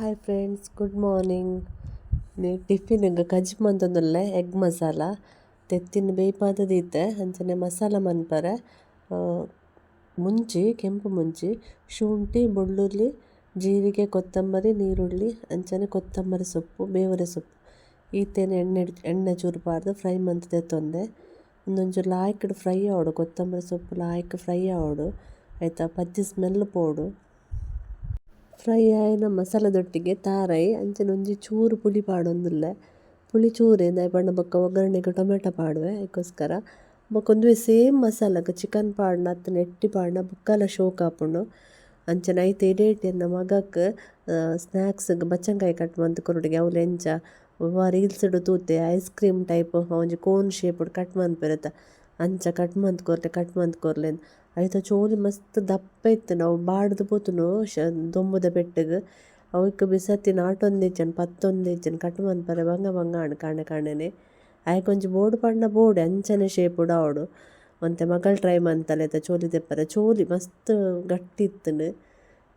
Hi friends, good morning. Tiffin ಕಜಿಪು ಮಂತೊಂದುಲ್ಲೆ egg masala. ತೆತ್ತಿನ ಬೇಯ್ಪಾದ್ ದೀತೆ ಅಂಚನೆ ಮಸಾಲ ಮನ್ಪರೆ ಮುಂಚಿ, ಕೆಂಪು ಮುಂಚಿ, ಶುಂಠಿ, ಬೆಳ್ಳುಳ್ಳಿ, ಜೀರಿಗೆ, ಕೊತ್ತಂಬರಿ, ನೀರುಳ್ಳಿ, ಅಂಚನೆ ಕೊತ್ತಂಬರಿ ಸೊಪ್ಪು, ಬೇವರೆ ಸೊಪ್ಪು ಈತೆನ ಎಣ್ಣೆ ಎಣ್ಣೆ ಚೂರು ಪಾಡ್ದ್ ಫ್ರೈ ಮಂತ್ ದೆತ್ತೊಂದೆ. ಉಂದೊಂಚೂರು ಲಾಯ್ಕ್ಡ್ ಫ್ರೈ ಆವೊಡು, ಕೊತ್ತಂಬರಿ ಸೊಪ್ಪು ಲಾಯ್ಕ್ ಫ್ರೈ ಆವೊಡು, ಐತ ಪಜ್ಜಿ ಸ್ಮೆಲ್ ಪೋವೊಡು. ಫ್ರೈ ಆಯಿನ ಮಸಾಲದೊಟ್ಟಿಗೆ ತಾರಾಯಿ ಅಂಚನೆ ಒಂಜಿ ಚೂರು ಪುಳಿ ಪಾಡೊಂದುಲ್ಲೆ. ಪುಳಿ ಚೂರೆ ದಾಯೆ ಪಂಡ ಬೊಕ್ಕ ಒಗ್ಗರಣೆಗ್ ಟೊಮೆಟೊ ಪಾಡುವೆ ಐಕೋಸ್ಕರ. ಬೊಕ್ಕ ಉಂದುವೆ ಸೇಮ್ ಮಸಾಲಗ್ ಚಿಕನ್ ಪಾಡ್ಂಡ ಅತ್ತ್ಂಡ ಎಟ್ಟಿ ಪಾಡ್ಂಡ ಬೊಕ್ಕಲ ಶೋಕ್ ಆಪುಂಡು. ಅಂಚನೆ ಐತ ಇಡೀಟ್ ಎನ್ನ ಮಗಕ್ ಸ್ನಾಕ್ಸ್ ಗ್ ಬಚ್ಚಂಕಾಯಿ ಕಟ್ ಮಂತ್ ಕೊರೊಡುಗೆ ಅವ್ಲು ಎಂಚ ಒವ್ವಾ ರೀಲ್ಸ್ ಡ್ ತೂತೆ ಐಸ್ ಕ್ರೀಮ್ ಟೈಪ್ ಒಂಜಿ ಕೋನ್ ಶೇಪ್ ಡ್ ಕಟ್ ಮನ್ಪೆರೆತ ಅಂಚ ಕಟ್ ಮಂತ್ ಕೊರ್ಲೆ ಕಟ್ ಮಂತ್ ಕೊರ್ಲೆ. ಐತ ಚೋಲಿ ಮಸ್ತ್ ದಪ್ಪ ಇತ್ತ್ಂಡ್ ಅವು ಬಾಡ್ದ್ ಪೋತುಂಡು ದೊಂಬುದ ಪೆಟ್ಟುಗ್. ಅವೆಕ್ ಬಿಸತ್ತಿ ನಾಟೊಂದಿಜ್ಜಂಡ್ ಪತ್ತೊಂದಿಜ್ಜಂಡ್ ಕಟ್ ಮನ್ಪರೆ ಬಂಗ ಬಂಗ ಆಂಡ್ ಕಾಂಡೆ ಕಾಂಡೆನೆ. ಆಯೆಗ್ ಒಂಜಿ ಬೋಡು ಪಂಡ ಬೋಡೆ ಅಂಚನೆ ಶೇಪುಡು ಆವೊಡು. ಒಂತೆ ಮಗಳ್ ಟ್ರೈ ಮಂತಲ್ ಚೋಲಿ ದೆಪ್ಪರೆ ಚೋಲಿ ಮಸ್ತ್ ಗಟ್ಟಿ ಇತ್ತ್ಂಡ್.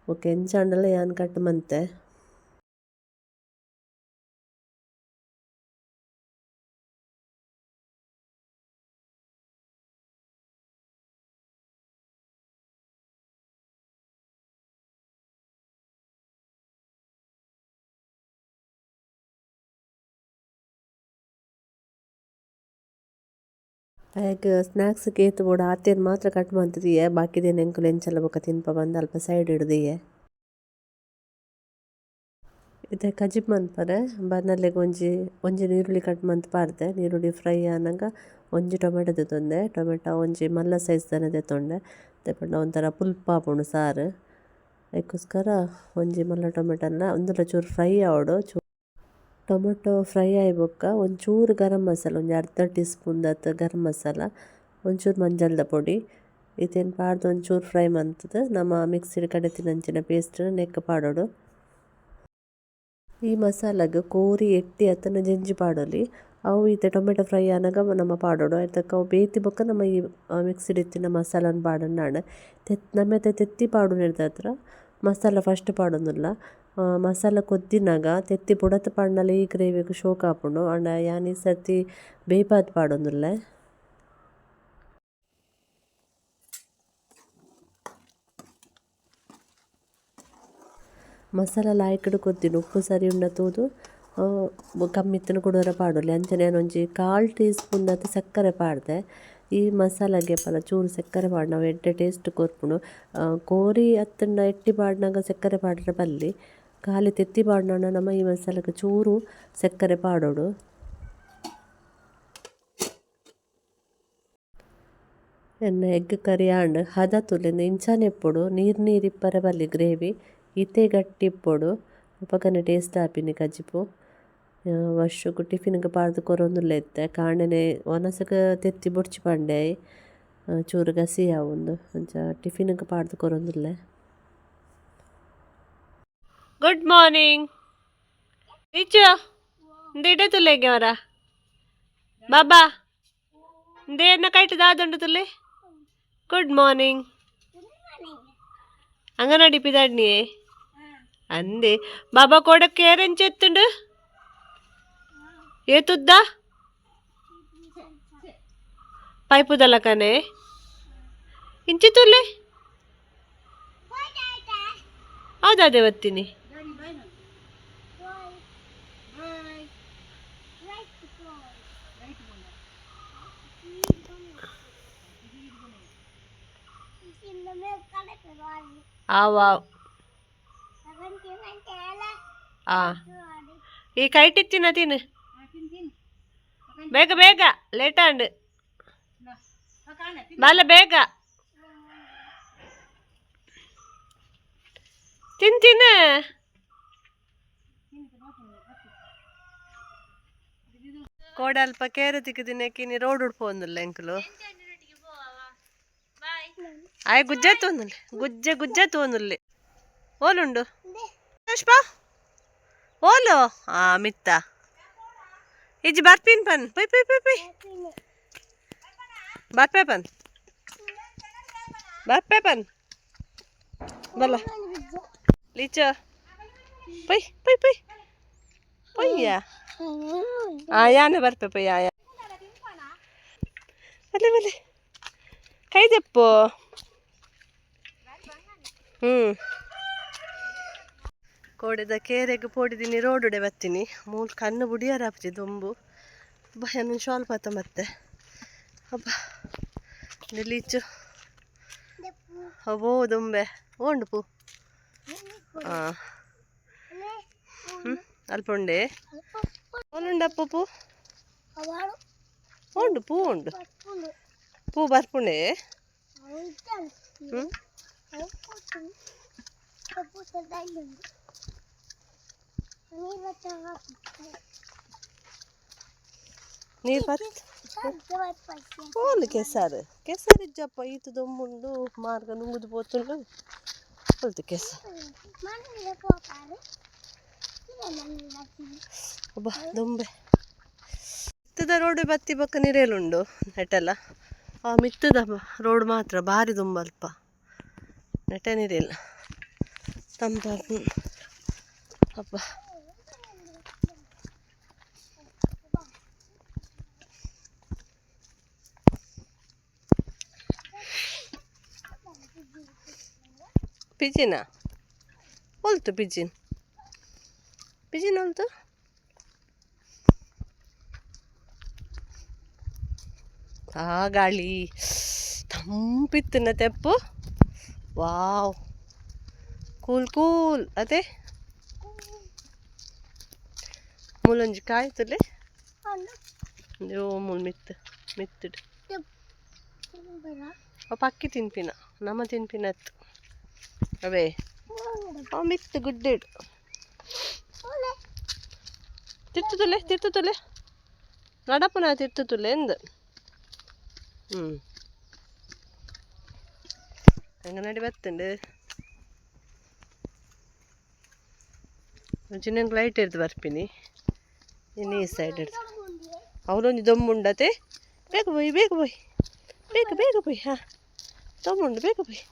ಬೊಕ ಎಂಚಾಂಡಲ ಯಾನ್ ಕಟ್ ಮಂತೆ. ಆಯಗ್ ಸ್ನಾಕ್ಸ್ ಏತ್ ಬೋಡು ಆತೇನ್ ಮಾತ್ರ ಕಟ್ ಮಂತ್ ದೀಯೆ, ಬಾಕಿದೇನ್ ಎಂಕುಲು ಎಂಚಲ ಬೊಕ ತಿನ್ಪ ಪಂದ್ ಅಲ್ಪ ಸೈಡ್ ಡ್ ದೀಯೆ. ಇತ್ತೆ ಕಜಿಪು ಮನ್ಪರೆ ಬಾಣಲೆಗ್ ಒಂಜಿ ಒಂಜಿ ನೀರುಳ್ಳಿ ಕಟ್ ಮಂತ್ ಪಾಡ್ದೆ. ನೀರುಳ್ಳಿ ಫ್ರೈ ಆನಗ ಒಂಜಿ ಟೊಮೆಟೊ ದೆತ್ತೊಂದೆ. ಟೊಮೆಟೊ ಒಂಜಿ ಮಲ್ಲ ಸೈಜ್ ದನೆ ದೆತ್ತೊಂಡೆ. ದಾಯೆ ಪಂಡ ಒಂಥರ ಪುಲ್ಪ್ ಆಪುಂಡು ಸಾರು. ಐಕೋಸ್ಕರ ಒಂಜಿ ಮಲ್ಲ ಟೊಮೆಟೊಲ ಉಂದುಲ ಚೂರು ಫ್ರೈ ಆವೊಡು. ಟೊಮೆಟೊ ಫ್ರೈ ಆಯಿ ಬೊಕ್ಕ ಒಂಚೂರು ಗರಂ ಮಸಾಲ, ಒಂಜಿ ಅರ್ಧ ಟೀ ಸ್ಪೂನ್ ದಾತ್ ಗರಂ ಮಸಾಲ, ಒಂಚೂರು ಮಂಜಲ್ದ ಪೊಡಿ ಇತ್ತೇನ್ ಪಾಡ್ದ್ ಒಂಚೂರು ಫ್ರೈ ಮಂತುದು ನಮ ಮಿಕ್ಸಿಡ್ ಕಡೆತಿನಂಚಿನ ಪೇಸ್ಟ್ ನೆಕ್ಕ್ ಪಾಡೊಡು. ಈ ಮಸಾಲಗ್ ಕೋರಿ ಎಟ್ಟಿ ಅತ್ತಂಡ ಜೆಂಜಿ ಪಾಡೊಲಿ. ಅವು ಇತ್ತೆ ಟೊಮೆಟೊ ಫ್ರೈ ಆನಗ ನಮ ಪಾಡೊಡು. ಐತಕ್ಕ ಅವು ಬೇತಿ ಬೊಕ್ಕ ನಮ ಈ ಮಿಕ್ಸಿಡ್ ಇತ್ತಿನ ಮಸಾಲನ್ ಪಾಡೊಂಡಾಂಡ್. ನಮತೆ ತೆತ್ತಿ ಪಾಡುನೆಡ್ದಾತ್ರ ಮಸಾಲ ಫಸ್ಟ್ ಪಾಡೊಂದುಲ್ಲ. ಮಸಾಲ ಕೊದ್ದಿನಗ ತೆತ್ತಿ ಪುಡತ್ ಪಾಡ್ಂಡಲ ಈ ಗ್ರೇವಿಗ್ ಶೋಕ್ ಆಪುಂಡು. ಆಂಡ ಯಾನ್ ಈ ಸರ್ತಿ ಬೇಯ್ಪಾದ್ ಪಾಡೊಂದುಲ್ಲೆ. ಮಸಾಲ ಲಾಯ್ಕ್ಡ್ ಕೊದ್ದಿನ ಉಪ್ಪು ಸರಿ ಉಂಡ ತೂದು ಕಮ್ಮಿ ಇತ್ತಿನ ಕುಡೋರ ಪಾಡೊಲಿ. ಅಂಚನೆ ಯಾನ್ ಒಂಜಿ ಕಾಲ್ ಟೀ ಸ್ಪೂನ್ ದಾತ್ ಸಕ್ಕರೆ ಪಾಡ್ದೆ. ಈ ಮಸಾಲಗೆ ಪಲ ಚೂರು ಸಕ್ಕರೆ ಪಾಡ್ಂಡ ಅವು ಎಡ್ಡೆ ಟೇಸ್ಟ್ ಕೊರ್ಪುಂಡು. ಕೋರಿ ಅತ್ತಂಡ ಎಟ್ಟಿ ಪಾಡ್ನಗ ಸಕ್ಕರೆ ಪಾಡ್ರೆ ಬಲ್ಲಿ. ಖಾಲಿ ತೆತ್ತಿ ಪಾಡ್ನಗ ನಮ ಈ ಮಸಾಲಗ್ ಚೂರು ಸಕ್ಕರೆ ಪಾಡೊಡು. ಎನ್ನ ಎಗ್ ಕರಿ ಆಂಡ್ ಹದ ತೂಲೆ ಇಂಚನೆ ಇಪ್ಪೊಡು, ನೀರ್ ನೀರ್ ಇಪ್ಪರೆ ಬಲ್ಲಿ ಗ್ರೇವಿ ಇತ್ತೆ ಗಟ್ಟಿ ಇಪ್ಪೊಡು. ಅಪಗನೆ ಟೇಸ್ಟ್ ಆಪಿನಿ ಕಜಿಪು. ವರ್ಷಗ್ ಟಿಫಿನ್ ಗ್ ಪಾಡ್ದ್ ಕೊರೊಂದುಲ್ಲೆ ಇತ್ತೆ ಕಾಂಡೆನೆ ವನಸುಗ್ ತೆತ್ತಿ ಬೊಡ್ಚಿ ಪಂಡೆ ಚೂರು ಗಸಿ ಆವುಂದು ಅಂಚ ಟಿಫಿನ್ ಗ್ ಪಾಡ್ದ್ ಕೊರೊಂದುಲ್ಲೆ. ಗುಡ್ ಮಾರ್ನಿಂಗ್ ನಿಚು ಇಂದ ತುಲ್ಲೆಗೆ ಅವರ ಬಾಬಾ ಇಂದೇ ಕೈಟ್ ದಾದುಂಡು ತುಲ್ಲೆ. ಗುಡ್ ಮಾರ್ನಿಂಗ್ ಅಂಗನವಾಡಿ ಪಿದಾಡ್ನಿಯೇ ಅಂದೆ ಬಾಬಾ ಕೋಡಕ್ಕೆ ಏರೆಂಚ ಎತ್ತುಂಡು ಏತುದ್ದ ಪೈಪುದಲಕನೆ ಇಂಚಿ ತುಲ್ಲೆ ಹೌದಾ ದೇವತ್ತಿನಿ. ಆವ್ ಆ ಈ ಕೈಟಿತ್ತಿನ ತಿನ್ನು ಬೇಗ ಬೇಗ ಲೇಟ್ ಆಂಡ್ ಬಾಲ ಬೇಗ ತಿನ್ ತಿನ್ನು. ಕೋಡಲ್ಪ ಕೇರು ತಿಕ್ಕಿದಿನ ರೋಡ್ ಉಡ್ಪೊಂದುಲ್ಲ ಎಂಕುಲು. ಆಯ್ ಗುಜ್ಜೆ ತೋಂದುಲ್ಲೆ ಗುಜ್ಜೆ ಗುಜ್ಜೆ ತೋಂದುಲ್ಲೆ ಓಲುಂಡು ಪುಷ್ಪ ಓಲು ಆ ಮಿತ್ತ ಇಜ್ಜಿ ಬರ್ಪಿನ್ ಪನ್ ಪೊಯ್ ಪೊಯ್ ಪೊಯ್ ಪೊಯ್ ಬರ್ಪೆ ಪನ್ ಬರ್ಪೆ ಪನ್ ಬಲ್ಲ ಲೀಚ. ಪೊಯ್ ಪೊಯ್ ಪೊಯ್ ಪೊಯ್ಯ ಆ ಯಾನೆ ಬರ್ಪೆ ಪೊಯ್ ಆಯ ಬಲೆ ಬಲೆ ಕೈದೆಪ್ಪು. ಹ್ಞೂ ಕೋಡೆದ ಕೇರೆಗ್ ಪೋಡಿದ್ದೀನಿ ರೋಡುಡೆ ಬತ್ತೀನಿ ಮೂಲು ಕಣ್ಣು ಬುಡಿಯಾರ ಆಪುಜಿ ದೊಂಬು ಭಯ ಶಾಲ್ ಪಾತ ಮತ್ತೆ ಅಬ್ಬ ನಿಲೀಚು ಅವೋ ದೊಂಬೆ ಓಂಡು ಪೂ ಹಾಂ ಹ್ಞೂ ಅಲ್ಪ ಉಂಡೆ ಓಲುಂಡಪ್ಪ ಪೂ ಉಂಡು ಪೂ ಉಂಡು ಪೂ ಬರ್ಪುಂಡೆ. ಹ್ಞೂ ನೀರು ಬತ್ ಓಲು ಕೆಸರು ಕೆಸರು ಇಜ್ಜಪ್ಪ ಈತು ದೊಂಬುಂಡು ಮಾರ್ಗ ನುಂಗುದು ಪೋತುಂಡು ಹೊಲ್ತು ಕೆಸರು ಅಬ್ಬ ದೊಂಬೆ ಮಿತ್ತದ ರೋಡ್ ಬತ್ತಿ ಬೊಕ್ಕ ನಿರೇಲುಂಡು ನೆಟೆಲ್ಲ ಆ ಮಿತ್ತದ ರೋಡ್ ಮಾತ್ರ ಭಾರಿ ದುಂಬ ಅಲ್ಪ ನೆಟೆ ನೀರಿಲ್ಲ ತಂಪಾಪು ಅಬ್ಬ. ಪಿಜಿನ ಒಲ್ತು ಪಿಜಿನ್ ಪಿಜಿನ್ ಒಲ್ತು ಆ ಗಾಳಿ ತಂಪಿತ್ತಿನ ತೆಪ್ಪು ವಾವ್ ಕೂಲ್ ಕೂಲ್ ಅದೇ ಮೂಲೊಂಜಿ ಕಾಯ್ತುಲೆ ಓ ಮೂಲು ಮಿತ್ತು ಮಿತ್ತುಡು ಅವು ಪಕ್ಕಿ ತಿನ್ಪಿನ ನಮ್ಮ ತಿನ್ಪಿನತ್ತು ಅವೇ ಅವು ಮಿತ್ತು ಗುಡ್ಡೆಡು ತಿರ್ತುಲೆ ತಿರ್ತುಲೆ ನಡಪುನ ತಿರ್ತುಲೆ ಎಂದ್. ಹ್ಞೂ ಅಂಗನಡಿ ಬತ್ತುಂಡು ಒಂಚೂರು ಲೈಟ್ ಹಿಡ್ದು ಬರ್ಪಿನಿ ಇನ್ನು ಈ ಸೈಡ್ ಹಿಡ್ದು ಅವಳೊಂಜಿ ದೊಂಬುಂಡತೆ ಬೇಗ ಪೋಯ್ ಬೇಗ ಪೋಯ್ ಬೇಗ ಬೇಗ ಪೋಯ್ ಹಾಂ ದೊಂಬುಂಡು ಬೇಗ ಪೋಯ್.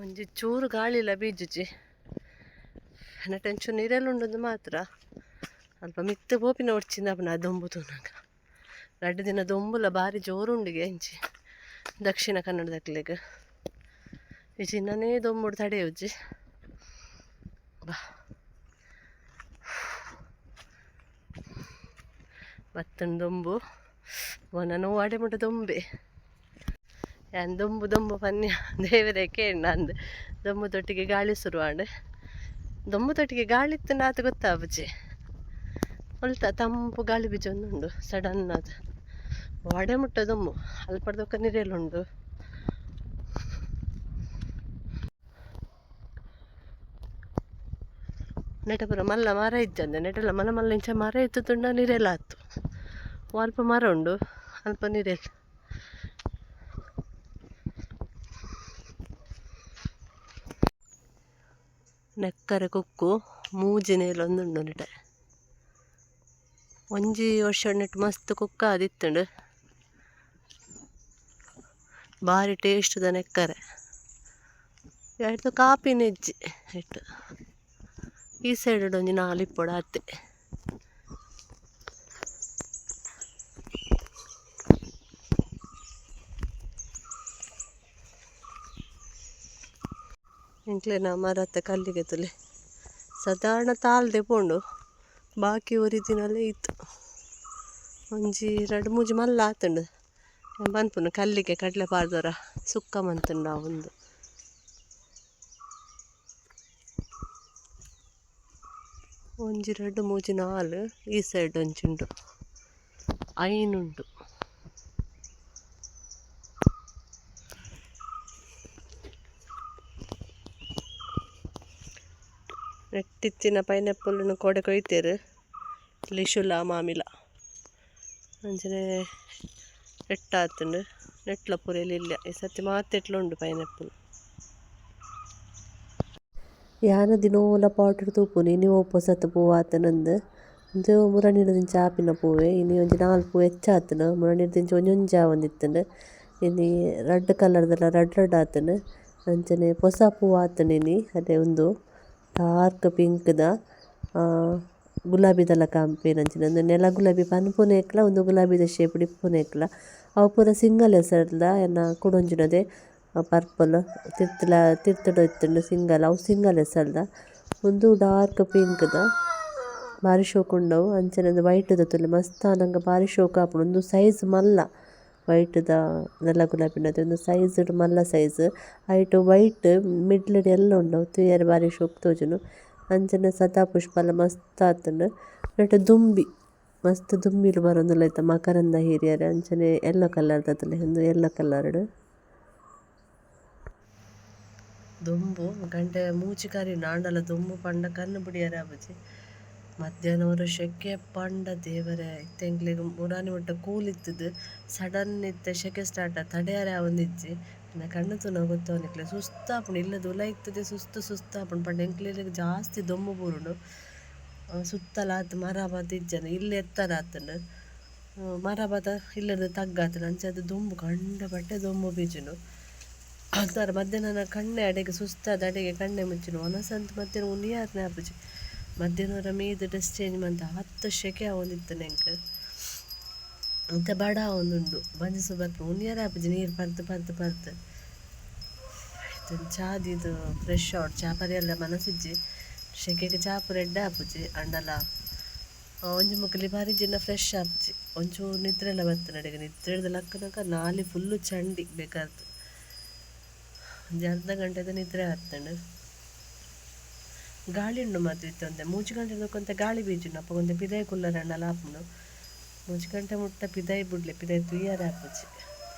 ಒಂಜಿ ಚೂರು ಗಾಳಿಲ ಬೀಜುಜಿ ಎನ್ನ ಟೆನ್ಷನ್ ನೀರೆಲ್ಲ ಮಾತ್ರ ಅಲ್ಪ ಮಿತ್ತು ಪೋಪಿನ ಒಡ್ಚಿಂದ ಅಪ್ಪನ ದೊಂಬು ತೂನಗ ರಡ್ಡು ದಿನ ದೊಂಬುಲ ಬಾರಿ ಜೋರುಂಡಿಗೆ ಇಂಚಿ ದಕ್ಷಿಣ ಕನ್ನಡದಕ್ಲೆಗ್ ಈ ಚಿನ್ನನೇ ದೊಂಬುಡು ತಡೆಯುಜ್ಜಿ ಬಾ ಬತ್ತನ್ ದೊಂಬು ಒನ ನೋವಾಡೆ ಮುಟ ದೊಂಬೆ ಯಾನ್ ದೊಂಬು ದೊಂಬು ಪನ್ಯ ದೇವರೇ ಕೇಂಡ ಅಂದ್ ದೊಂಬು ತೊಟ್ಟಿಗೆ ಗಾಳಿ ಶುರುವಾಂಡ್ ದೊಂಬು ತೊಟ್ಟಿಗೆ ಗಾಳಿ ಇತ್ತುಂಡ ಆತ ಗೊತ್ತಾಪುಜಿ ಒಲ್ತ ತಂಪು ಗಾಳಿ ಬೀಜೊಂದುಂಡು ಸಡನ್ ಅದು ವಡೆ ಮುಟ್ಟ ದೊಂಬು ಅಲ್ಪಡ್ದೊಕ್ಕ ನಿರೆಲುಂಡು ನೆಟ ಪೂರ ಮಲ್ಲ ಮರ ಇಜ್ಜಂದೆ ನೆಟೆಲ್ಲ ಮಲ್ಲ ಮಲ್ಲ ಇಂಚ ಮರ ಇತ್ತುಂಡ ನಿರೆಲ ಆತು ಅಲ್ಪ ಮರ ಉಂಡು ಅಲ್ಪ ನಿರೆಲ್ ನೆಕ್ಕರೆ ಕುಕ್ಕು ಮೂಜಿ ನೇಲೊಂದುಂಡು ನೆಟೆ ಒಂಜಿ ವರ್ಷ ನೆಟ್ ಮಸ್ತ್ ಕುಕ್ಕ ಆದಿತ್ತುಂಡು ಬಾರಿ ಟೇಸ್ಟ್ದ ನೆಕ್ಕರೆ ಎಡ್ದು ಕಾಪಿನ ಇಜ್ಜಿ ಎಟ್ಟು ಈ ಸೈಡ್ ಒಂಜಿ ನಾಲ್ ಇಪ್ಪೊಡು ಆತೆ. ಎಂಕ್ಲೆನ ಮರತ್ತ ಕಲ್ಲಿಗೆ ತುಲೆ ಸಾಧಾರಣ ತಾಲ್ದೆ ಪೋಂಡು ಬಾಕಿ ಒರಿದಿನಲೇ ಇತ್ತು ಒಂಜಿ ರಡ್ಡ್ ಮೂಜಿ ಮಲ್ಲ ಆತುಂಡು ಪನ್ಪುನು ಕಲ್ಲಿಗೆ ಕಡಲೆ ಪಾಡ್ದೊರ ಸುಕ್ಕ ಮಂತುಂಡು ಅವುಂದು. ಒಂಜಿ ರಡ್ಡ್ ಮೂಜಿ ನಾಲ್ ಈ ಸೈಡ್ ಒಂಜಿ ಉಂಡು ಐನ್ ಉಂಡು. ನೆಟ್ಟಿತ್ತಿನ ಪೈನಾಪಲ್ನು ಕೋಡೆ ಕೊಯ್ತೆರ್ ಲಿಶುಲ ಮಾಮಿಲ ಅಂಚನೆ ಎಟ್ಟಾತುಂಡು ನೆಟ್ಲ ಪೂರ ಎಲ್ಲಿಲ್ಲ ಈ ಸರ್ತಿ ಮಾತ ಎಟ್ಲ ಉಂಡು ಪೈನಾಪಲ್. ಯಾನ ದಿನೋಲ ಪಾಟುಡು ತೂಪುನಿ ಇನಿ ಒವು ಪೊಸತ್ ಪೂ ಆತುಂಡು ಉಂದು ಮುರಣಿಡ್ದಿಂಚ ಆಪಿನ ಪೂವೆ ಇನಿ ಒಂಜಿ ನಾಲ್ ಪೂ ಹೆಚ್ಚ ಆತುಂಡು ಮುರಣಿಡ್ದಿಂಚ ಒಂಜೊಂಜಿ ಆವೊಂದಿತ್ತುಂಡು ಇನಿ ರಡ್ಡ್ ಕಲರ್ದಲ ರಡ್ಡ್ ರಡ್ಡ್ ಆತುಂಡು. ಅಂಚನೆ ಪೊಸ ಪೂ ಆತುಂಡು ಇನಿ ಅಡೆ ಉಂದು ಡಾರ್ಕ್ ಪಿಂಕ್ ದ ಗುಲಾಬಿದ ಲಕ ಆಪಿನಂಚಿನ ಉಂದು ನೆಲ ಗುಲಾಬಿ ಪನ್ಪುನೈಕ್ಲ ಉಂದು ಗುಲಾಬಿದ ಶೇಪ್ ಡ್ ಇಪ್ಪುನೈಕ್ಲ ಅವು ಪೂರ ಸಿಂಗಲ್ ಎಸಲ್ದ ಎನ್ನ ಕುಡೊಂಜಿನದೆ ಪರ್ಪಲ್ ತಿರ್ತುಲ ತಿರ್ತುಡು ಇತ್ತುಂಡು ಸಿಂಗಲ್ ಅವು ಸಿಂಗಲ್ ಎಸಲ್ದ ಉಂದು ಡಾರ್ಕ್ ಪಿಂಕ್ ದ ಬಾರಿ ಶೋಕು ಉಂಡು ಅವು ಅಂಚನೆ ಉಂದು ವೈಟ್ ದ ತೂಲೆ ಮಸ್ತ್ ಆನಗ ಬಾರಿ ಶೋಕು ಆಪುಂಡು ಉಂದು ಸೈಜ್ ಮಲ್ಲ ವೈಟ್ ದ ನೆಲ ಗುಲಾಬಿನತೆ ಉಂದು ಸೈಜ್ ಡ್ ಮಲ್ಲ ಸೈಜ್ ಐಟ್ ವೈಟ್ ಮಿಡ್ಲ್ ಡ್ ಎಲ್ಲೋ ಉಂಡು ಅವು ತೂಯೆರೆ ಬಾರಿ ಶೋಕು ತೋಜುಂಡು ಅಂಚನೆ ಸದಾ ಪುಷ್ಪಲ ಮಸ್ತ್ ಆತುಂಡು ನೆಟೆ ದುಂಬಿ ಮಸ್ತ್ ದುಂಬಿಲು ಬರೊಂದುಲ್ಲ ಇತ್ತೆ ಮಕರಂದ ಹೀರಿಯೆರೆ ಅಂಚನೆ ಎಲ್ಲೋ ಕಲರ್ ದ ತೂಲೆ ಉಂದು ಎಲ್ಲೋ ಕಲರ್ ಡ್. ದೊಂಬು ಗಂಟೆ ಮೂಜಿ ಕರೀಂಡ್ ಆಂಡಲ ದೊಂಬು ಪಂಡ ಕಣ್ಣು ಬುಡಿಯೆರೆ ಆಪುಜಿ ಮಧ್ಯಾಹ್ನ ಒರ ಶೆಕೆ ಪಂಡ ದೇವರೇ ಇತ್ತೆ ಎಂಕ್ಲೆಗ್ ಮುರಾನಿ ಮುಟ್ಟ ಕೂಲ್ ಇತ್ತುದು ಸಡನ್ ಇತ್ತೆ ಶೆಕೆ ಸ್ಟಾರ್ಟ್ ಆದ್ ತಡೆಯರೆ ಆವೊಂದಿಜ್ಜಿ ಎನ್ನ ಕಣ್ಣು ತೂನಗ ಗೊತ್ತಾವು ಸುಸ್ತಾಪುಂಡು ಇಲ್ಲದ ಉಲಾಯಿ ಇತ್ತುದೆ ಸುಸ್ತು ಸುಸ್ತಾಪುಂಡು ಪಂಡ ಎಂಕ್ಲೆಗ್ ಜಾಸ್ತಿ ದೊಂಬು ಬೂರುಂಡು ಸುತ್ತಲ ಆತ್ ಮರ ಮಾತ ಇಜ್ಜಂದೆ ಇಲ್ಲ್ ಎತ್ತರ ಆತುಂಡು ಮರ ಮಾತ ಇಲ್ಲದ ತಗ್ಗಾತುಂಡು ಅಂಚಾದ್ ದೊಂಬು ಕಂಡಪಟ್ಟೆ ದೊಂಬು ಬೀಜುಂಡು ಅಂತಾರ ಮಧ್ಯಾಹ್ನ ಕಣ್ಣೆ ಅಡೆಗೆ ಸುಸ್ತಾದ್ ಅಡೆಗೆ ಕಣ್ಣೆ ಮುಚ್ಚುನು ವನಸಂತ ಮಧ್ಯಾಹ್ನ ಉನಿಯಾರ್ನೆ ಆಪುಜಿ ಮಧ್ಯಾಹ್ನ ಒರ ಮೀದ್ ಡ್ರೆಸ್ ಚೇಂಜ್ ಮಂತ್ ಆತ್ ಶೆಕೆ ಆವೊಂದಿತ್ತುಂಡು ಎಂಕ್ ಇತ್ತೆ ಬಡ ಆವೊಂದುಂಡು ಬಂಜಿ ಬರ್ಪುಂಡು ಉನಿಯೆರೆ ಆಪುಜಿ ನೀರು ಪರ್ದ್ ಪರ್ದ್ ಪರ್ದ್ ಚಾ ದೀದ್ ಫ್ರೆಶ್ ಆವೊಡು ಚಾ ಪರಿಯೆರೆ ಮನಸಿಜ್ಜಿ ಶೆಕೆಗ್ ಚಾ ಪೂರ ಎಡ್ಡೆ ಆಪುಜಿ ಆಂಡಲ ಒಂಜಿ ಮುಕುಲಿ ಪರಿಜಿಂಡ ಫ್ರೆಶ್ ಆಪುಜಿ ಒಂಚೂರು ನಿದ್ರೆಲ ಬತ್ತುಂಡು ಅಡೆಗೆ ನಿದ್ರೆಡ್ದ್ ಲಕ್ಕುನಗ ನಾಲಿ ಫುಲ್ಲು ಚಂಡಿ ಬೇಕಾರ್ದ್ ಒಂಜಿ ಅರ್ಧ ಗಂಟೆದ ನಿದ್ರೆ ಆತ್ಂಡ್ ಗಾಳಿ ಉಂಡು ಮಾತ್ರ ಇತ್ತೆ ಒಂತೆ 3 ಗಂಟೆ ಒಂತೆ ಗಾಳಿ ಬೀಜುಂಡು ಅಪಗ ಒಂತೆ ಪಿದಾಯಿ ಕುಲ್ಲರೆ ಆಪುಂಡು 3 ಗಂಟೆ ಮುಟ್ಟ ಪಿದಾಯಿ ಬುಡ್ಲೆ ಪಿದಾಯಿ ತೂಯರೆ ಆಪುಜಿ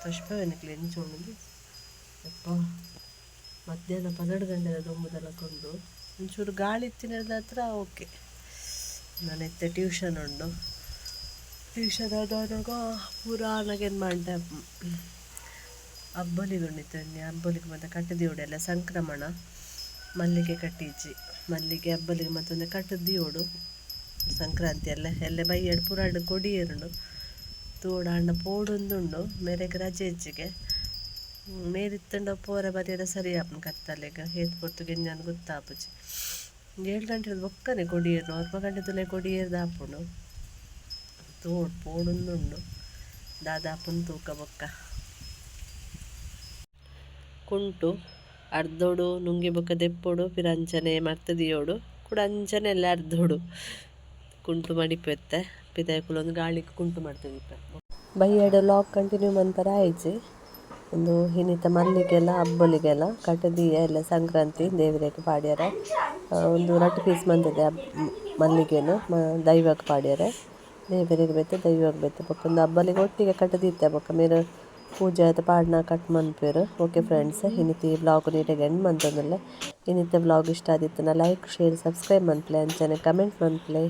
ತೋಜ್ಪಾವೆ ನಿಕ್ಲೆ ಎಂಚ ಉಂಡು ಯಪ್ಪ ಮಧ್ಯಾಹ್ನ 12 ಗಂಟೆದ ದೊಂಬುದ ಲೆಕ ಉಂಡು ಒಂಚೂರು ಗಾಳಿ ಇತ್ತಿನರ್ದ ಓಕೆ ನಾನು ಇತ್ತೆ ಟ್ಯೂಷನ್ ಉಂಡು ಟ್ಯೂಷನ್ ಆದಾಗ ಪೂರ ಆನಗ ಏನು ಮಂಡೆ ಅಬ್ಬಲಿಗೆ ಉಂಡಿತ್ತು ಅಬ್ಬಲಿಗೆ ಮತ್ತು ಕಟ್ಟದಿಯೋಡು ಸಂಕ್ರಮಣ ಮಲ್ಲಿಗೆ ಕಟ್ಟಿಜ್ಜಿ ಮಲ್ಲಿಗೆ ಅಬ್ಬಲಿಗೆ ಮತ್ತೊಂದು ಕಟ್ಟದಿಯೋಡು ಸಂಕ್ರಾಂತಿ ಎಲ್ಲ ಎಲ್ಲ ಬಯ್ಯಡ್ ಪುರಾಡ್ ಕೊಡಿ ಏರುಂಡು ತೋಡು ಅಣ್ಣ ಪೋಡೊಂದುಂಡು ಮೇರೆಗೆ ರಜೆ ಹೆಚ್ಚಿಗೆ ಮೇರಿತ್ತಂಡ ಪೋರ ಬರಿಯರ ಸರಿ ಆಪುಂಡು ಕತ್ತಲೆಗ್ ಏತ್ ಪೊರ್ತುಗು ಎಂಜಾಂದ್ ಗೊತ್ತಾಪುಜಿ 7 ಗಂಟೆದ ಬೊಕ್ಕನೆ ಕೊಡಿ ಏರುಂಡು 9 ಗಂಟೆ ತುಲೆ ಕೊಡಿ ಏರ್ದ್ ಆಪುಂಡು ತೋಡು ಪೋಡೊಂದುಂಡು ದಾದಾಪುಂಡು ತೂಕ ಬೊಕ್ಕ ಕುಂಟು ಅರ್ಧೋಡು ನುಂಗಿ ಬೊಕ್ಕ ದೆಪ್ಪೊಡು ಪಿರ ಅಂಚನೆ ಮರ್ತ್ ದೀಯೋಡು ಕುಡ ಅಂಚನೆ ಎಲ್ಲ ಅರ್ಧೋಡು ಕುಂಟು ಮಡಿಪೆತ್ತೆ ಪಿದಾಯಿ ಕುಲೊಂದು ಗಾಳಿಗ್ ಕುಂಟು ಮಡ್ತ್ ಬಯ್ಯಡ್ ವ್ಲಾಗ್ ಕಂಟಿನ್ಯೂ ಮನ್ಪರೆ ಆಯಿಜಿ ಉಂದು ಇನಿತ ಮಲ್ಲಿಗೆಲ ಅಬ್ಬಲಿಗೆಲ ಕಟದಿಯ ಎಲ್ಲ ಸಂಕ್ರಾಂತಿ ದೇವೆರೆಗ್ ಪಾಡ್ಯೆರೆ ಉಂದು ರಡ್ಡ್ ಪೀಸ್ ಮಂತುದೆ ಮಲ್ಲಿಗೆನ್ ದೈವಗ್ ಪಾಡ್ಯೆರೆ ದೇವೆರೆಗ್ ಬೇತೆ ದೈವಗ್ ಬೇತೆ ಬೊಕ ಉಂದು ಅಬ್ಬಲಿಗೆ ಒಟ್ಟಿಗೆ ಕಟದಿತ್ತೆ ಬೊಕ ಮೇರ್ ಪೂಜೆ ಆದ್ ಪಾಡ್ನ ಕಟ್ ಮನ್ಪುವೆರ್ ಓಕೆ ಫ್ರೆಂಡ್ಸ್ ಇನಿತ ಈ ವ್ಲಾಗ್ ನೀಟಗ್ ಎಂಡ್ ಮಂತೊಂದುಲ್ಲೆ ಇನಿತ ವ್ಲಾಗ್ ಇಷ್ಟ ಆದಿತ್ತುಂಡ ಲೈಕ್ ಶೇರ್ ಸಬ್ಸ್ಕ್ರೈಬ್ ಮನ್ಪುಲೆ ಅಂಚನೆ ಕಮೆಂಟ್ ಮನ್ಪುಲೆ.